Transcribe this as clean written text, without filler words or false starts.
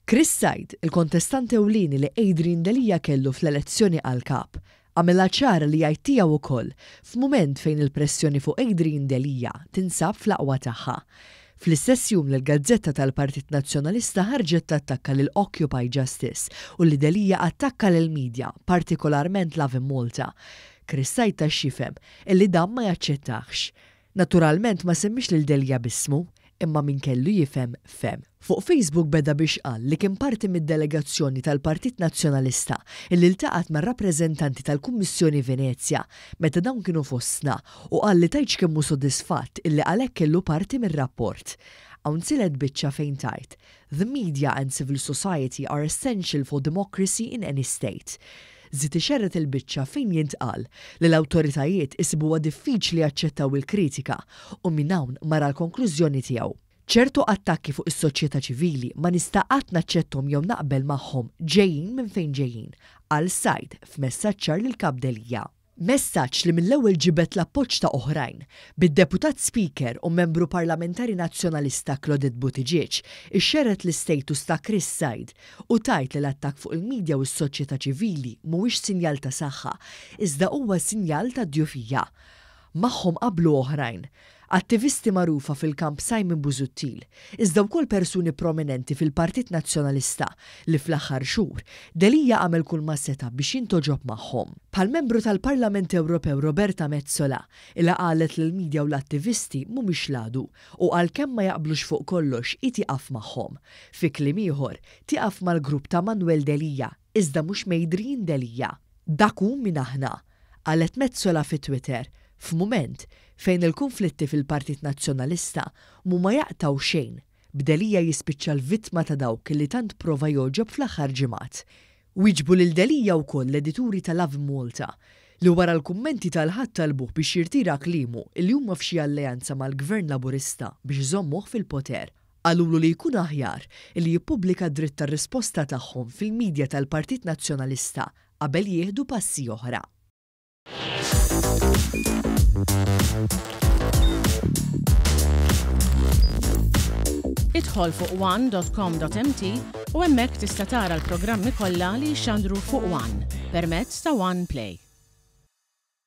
Chris Said, il-kontestant ewlieni li Adrian Delia kellu fl-elezzjoni għal Kap, għamilha ċara li jgħid tiegħu wkoll f'mument fejn il-pressjoni fuq Adrian Delia tinsab fl-aqwa tagħha. Fl-istess jum li l-gazzetta tal-Partit Nazzjonalista ħarġet tattakka lil Occupy Justice u li Delia attakka lill-media, partikolarment Lovin Malta, Chris Said ta x'jifhem illi dan ma jaċċettahx. Naturalment ma semmiex lil Delia b'ismu, imma min kellu jifhem, fehem. Fuq Facebook beda biex qal li kien parti mid-delegazzjoni tal-Partit Nazzjonalista illi ltaqgħet mar-rappreżentanti tal-Kummissjoni Venezja meta dawn kienu fostna u qal li tgħidx kemm hu sodisfatt illi għalhekk kellu parti mir-rapport. Hawn silet biċċa fejn tgħid, The media and civil society are essential for democracy in any state. Żied ixerred il-biċċa fejn jintqal li l-awtoritajiet isibuha diffiċli jaċċettaw il-kritika u minn hawn mar għall-konklużjoni tiegħu. Ċertu attakki fuq is-soċjetà ċivili ma nista' qatt naċċetthom jew naqbel magħhom ġejjin minn fejn ġejjin, qal Said f'messaġġ ċar lill-Kap Delia. Messaġġ li mill-ewwel ġibed l-appoġġ ta' oħrajn, bid-Deputat Speaker u Membru Parlamentari Nazzjonalista Claudette Buttigieg ixxerred l-istatus ta' Chris Said u tgħid li l-attakk fuq il-media u s-soċjetà ċivili mhuwiex sinjal ta' saħħa, iżda huwa sinjal ta' djufija. Magħhom qablu oħrajn. Attivisti magħrufa fil-kamp Simon Busuttil, iżda wkoll persuni prominenti fil-Partit Nazzjonalista li fl-aħħar xhur, Delia għamel kulma seta' biex jintgħoġob magħhom. Bħall-Membru tal-Parlament Ewropew Roberta Metsola, ilha qalet li l-media u l-attivisti mhumiex l-għadu u għalkemm ma jaqblux fuq kollox hi tieqaf magħhom. Fi kliem ieħor, tieqaf mal-grupp ta' Manuel Delia iżda mhux m'Adrian Delia. Dak hu min aħna, qalet Metsola fi Twitter, f'mument fejn il-kunflitti fil-Partit Nazzjonalista mhuma jaqtgħu xejn, b'Delia jispiċċa l-vittma ta' dawk li tant prova jogħġob fl-aħħar ġimgħat. Wieġbu lil Delia wkoll l-edituri ta' Love Malta, li wara l-kummenti tal-Ħadd talbuh biex jirtira kliemu li huma f'xi alleanza mal-Gvern Laburista biex iżommuh fil-poter. Qalulu li jkun aħjar li jippubblika d-dritt tar-risposta tagħhom fil-media tal-Partit Nazzjonalista qabel jieħdu passi oħra. Idħol fuq one.com.mt u hemmhekk tista' tara l-programmi kollha li jixxandru fuq One permezz ta' One Play.